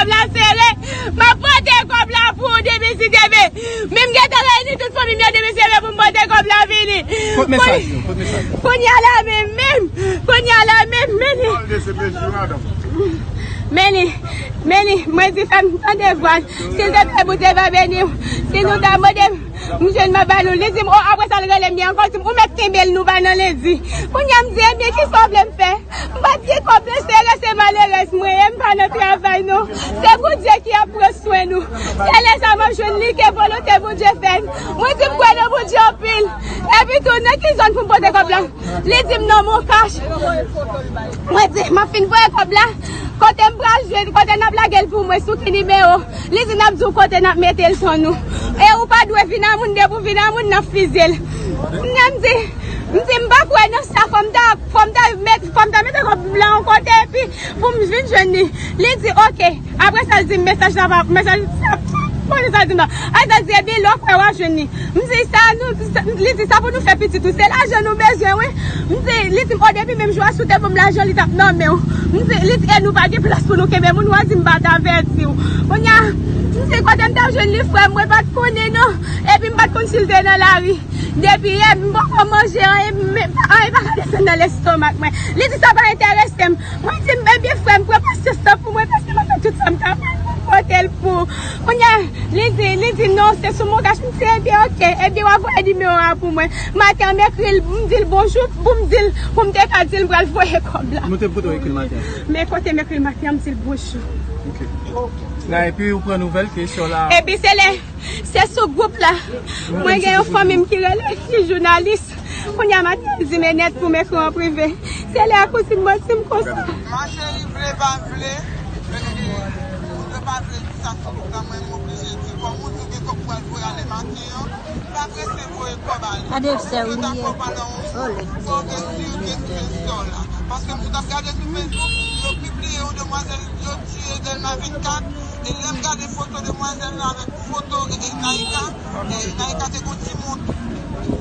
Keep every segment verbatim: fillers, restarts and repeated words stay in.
kòb la sere. M ap pote kòb la pou ou demen si Dye vle. Men m gentan reyini tout fanmi m yo demen si Dye vle pou m pote kòb la vini. Kot mesaj yo? Kot mesaj yo? Kounye a la menm, menm. Kounye a la menm, menm. Meni, Meni, mwen di fè m tande vwa l. Silteple, Bondye va beni w. Si nou ta mande m jwenn m ap ba nou. Li di m, o, apre sa l rele m li ankò, li di m, ou mèt kenbe l, nou ba nan lendi. Kounye a m di, ebyen, kisa w vle m fè? M pa t gen kòb, men se rete malerèz mwen ye, m pa nan travay non. Se Bondye ki ap pran swen nou. Se lè sa m ap jwenn li, ke volonte Bondye fèt. Mwen di m kwè nan Bondye anpil. Epi tou, nan ki zòn pou m pote kòb la? Li di m nan Moncash. Mwen di, m ap fin voye kòb la. Kote m pral jwenn, kote n ap lage l pou mwen, sou ki nimewo? Li di n ap di w kote n ap mete l, tan nou. E ou pa dwe vin a moun, depi w vin a moun, n ap fizye l. Kounye a m di, m di, m pa kwè nan sa, fò m ta, fò m ta met, fò m ta mete kòb la yon kote, epi pou m vin jwenn li. Li di, oke. Apre sa, l di m, mesaj la pa, mesaj, bon, sa l di m nan. Apre sa, l di, ebyen, lè w kwè w a jwenn li. M di, sa nou, sa, li di, sa pou nou fè pitit ou. Se lajan nou bezwen, wi. M di, li di m, o, depi menm jou a, si w te ban m lajan, li t ap nonmen w. M di, li di, e nou pa gen plas pou nou kenbe moun, w a di m pa t avèti w. Kounye a, m di, kote m t ap jwenn li, frè m, mwen pa t konnen, non. Epi m pa t konn si l te nan lari. Depi yè, m poko manje, anyen, men, anyen pa ka desann nan lestomak mwen. Li di, sa pa enterese m. Mwen di m, ebyen, frè m, pran pasyans lan pou mwen, paske m ap fè tout sa m kapab pou m pote l pou ou. Kounye a, li di, li di, non, se sou Moncash. M di, ebyen, oke, ebyen, w a voye nimewo a pou mwen. Maten an, m ekri l, m di l bonjou, pou m di l, pou m te ka di l m pral voye kòb la. Nou te pote w ekri l maten an? Men kote m ekri l maten an, m di l bonjou. Ok. La, epi ou pran nouvèl ke sè w la. Epi se lè, se sou gwoup la. Mwen gen yon fanmi m ki rele, ki jounalis. Kounye a maten, li di m e nèt pou m ekri w an prive. Se lè a kouzin mwen di m konsa. Ma cheri, vle pa vle, e, moun yo pa vle di sa sou moun nan, mwen m oblije di. Kòm ou di w gen kòb pou al voye ale maten an, pa prese voye kòb ale. Gade sè w li ye. Fò w gen si w gen sè w la. Paske m t ap gade sou Facebook, yo pibliye yon demwazèl yo tiye Dèlma vennkat, e lè m gade foto demwazèl la avèk foto, e, e, Naïka, e, Naïka te gon timoun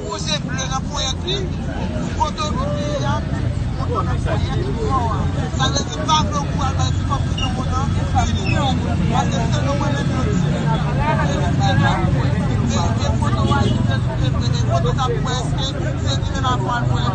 wouj e ble nan ponyèt li. Foto pibliye a, timoun nan nan ponyèt li kò a. Sa vle di pa vle w kou al bay ti kòb ki nan moun nan, vini vini. Paske se nou mwen menm yo di. E, e, e, e foto a, e, e, e foto sa pou wè èske se li menm avè w al voye.